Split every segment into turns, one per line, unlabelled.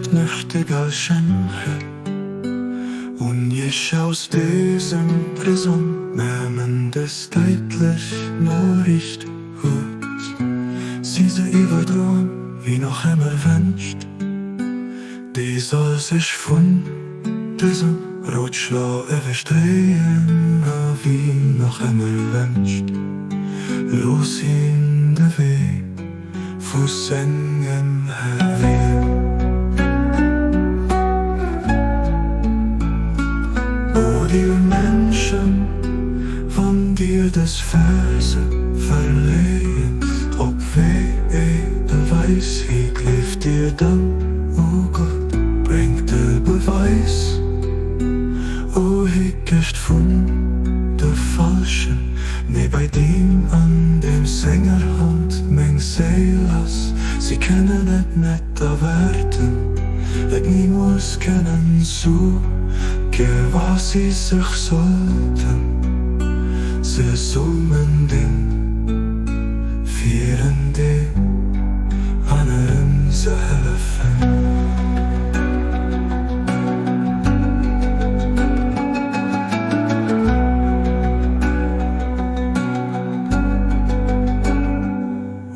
leeft mächtig als Schenke, Und ich aus diesem Prisong nehmen des deutlich Nachricht huet si se iwwerdroen, wie nach ëmmer wënscht, déi soll sech vun dësem Rotschlo ewechdréien, a wie nach ëmmer wënscht, looss him de Wee vu sengem Här wielen. O dir Menschen, wann dir dës Verse verléiert, op wéi ee Beweis hi gleeft dir dann? O Gott, bréngt de Beweis, o Hickecht vun de Falschen, nee bei deem an deem senger Hand meng Séil ass, si kënnen et net erwaarden, et nimools kënnen soe wat si sech sollten zesummen dinn, fir en deem aneren ze hëllefen.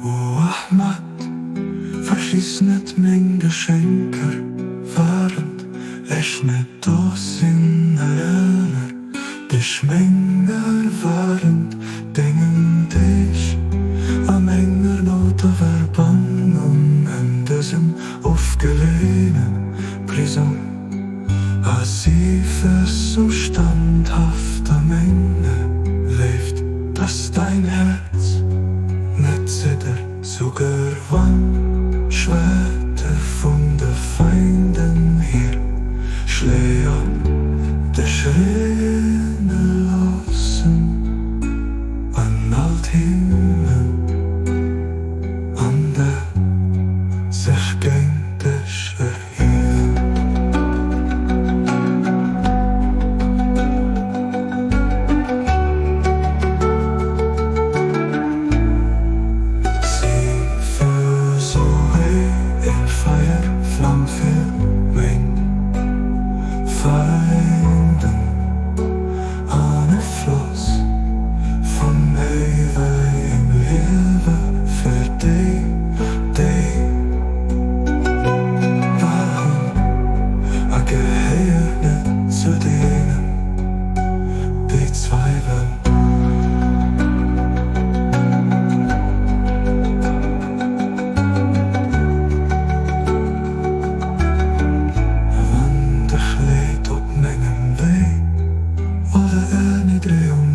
O Ahmad, verschiss net meng Geschenker, während ech net do sinn, erënner dech menger während dengen Deeg a menger Nout a Verbannung en dësem ofgeleene Prisong. A si fest sou standhaft a menge Léift, dass dein Häerz net ziddert, souguer wann d'Schwerter vun de Feinden hir Schléi op dech reene loossen an all d'Himmen an d'Äerd sech géint dech erhiewen. Si fir sou wéi eng Feierflam fir meng Feinden an e Floss vun éiwegem Liewe fir déi, déi A gehéier net zu deenen, déi zweiwelen. Wann dech Leed op mengem Wee oder Erniddregung.